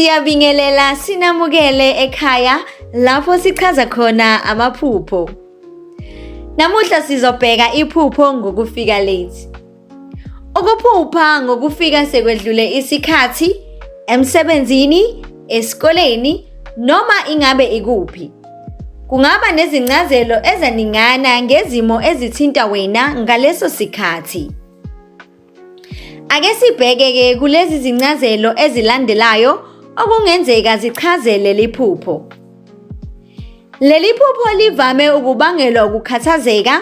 Siyabingelela sinamukele ekhaya lapho sichaza khona amaphupho. Namuhla sizobheka iphupho ngokufika late. Ukuphupha ngokufika sekwedlule isikhathi emsebenzini, esikoleni noma ingabe ikuphi. Kungaba nezincazelo ezaningana ngezimo ezithinta wena ngaleso sikhathi. Ake sibheke-ke kulezi zincazelo ezilandelayo okungenzeka zichaze leli phupho. Leli phupho livame ukubangelwa ukukhathazeka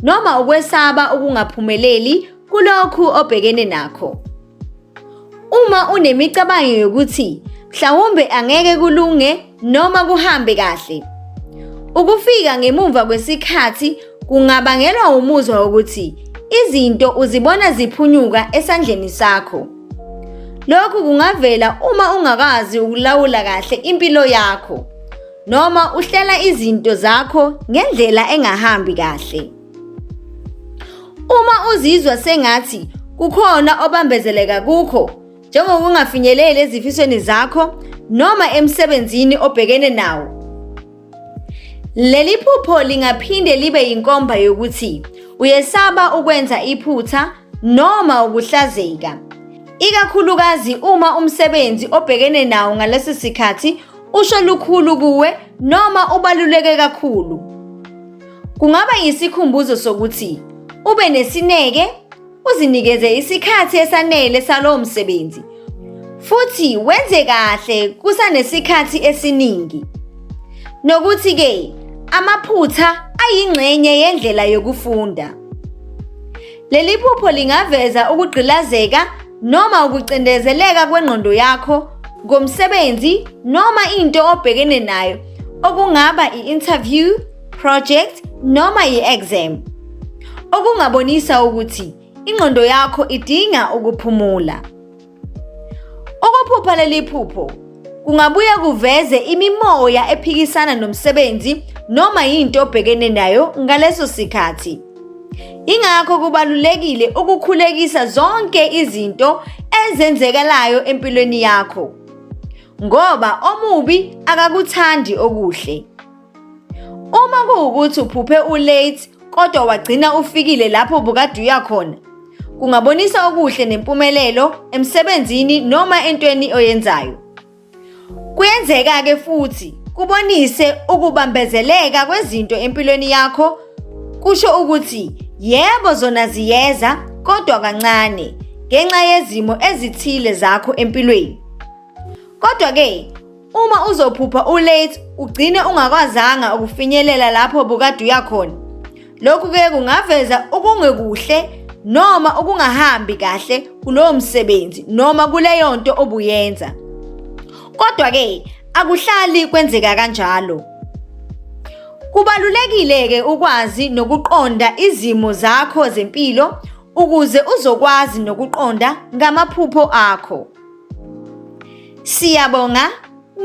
noma ukwesaba ukungaphumeleli kulokhu obhekene nakho. Uma unemicabango yokuthi mhlawumbe angeke kulunge noma kuhambe kahle, ukufika ngemumva kwesikhathi kungabangelwa umuzwa wokuthi izinto uzibona ziphunyuka esandleni sakho. Lokhu kungavela uma ungakwazi ukulawula kahle impilo yakho noma uhlela izinto zakho ngendlela engahambi kahle. Uma uzizwa sengathi kukhona obambezeleka kukho, njengokungafinyeleli ezifisweni zakho noma emsebenzini obhekene nawo, leli phupho lingaphinde libe yinkomba yokuthi uyesaba ukwenza iphutha noma ukuhlazeka, ikakhulukazi uma umsebenzi obhekene nawo ngaleso sikhathi usho lukhulu kuwe noma ubaluleke kakhulu. Kungaba yisikhumbuzo sokuthi ube nesineke, uzinikeze isikhathi esanele salowo msebenzi futhi wenze kahle kusanesikhathi esiningi. Nokuthi-ke amaphutha ayingxenye yendlela yokufunda. Leli phupho lingaveza ukugqilazeka noma ukucindezeleka kwengqondo yakho ngomsebenzi noma into obhekene nayo okungaba i-interview, project noma i-exam. Okungabonisa ukuthi ingqondo yakho idinga ukuphumula. Ukuphupha leli phupho kungabuye kuveze imimoya ephikisana nomsebenzi noma yinto obhekene nayo ngaleso sikhathi. Ingakho kubalulekile ukukhulekisa zonke izinto ezenzekalayo empilweni yakho. Ngoba omubi akakuthandi okuhle. Uma kuwukuthi uphuphe ulate kodwa wagcina ufikile lapho ubukade uya khona, kungabonisa okuhle nempumelelo emsebenzini noma entweni oyenzayo. Kuyenzeka-ke futhi kubonise ukubambezeleka kwezinto empilweni yakho, kusho ukuthi yebo zona ziyeza kodwa kancane ngenxa yezimo ezithile zakho empilweni. Kodwa-ke uma uzophupha ulate ugcine ungakwazanga ukufinyelela lapho bukade uya khona. Lokhu-ke kungaveza okungekuhle noma ukungahambi kahle kulowo msebenzi noma kuleyo nto obuyenza. Kodwa-ke akuhlali kwenzeka kanjalo. Kubalulekile-ke ukwazi nokuqonda izimo zakho zempilo ukuze uzokwazi nokuqonda ngamaphupho akho. Siyabonga,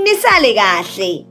nisale kahle.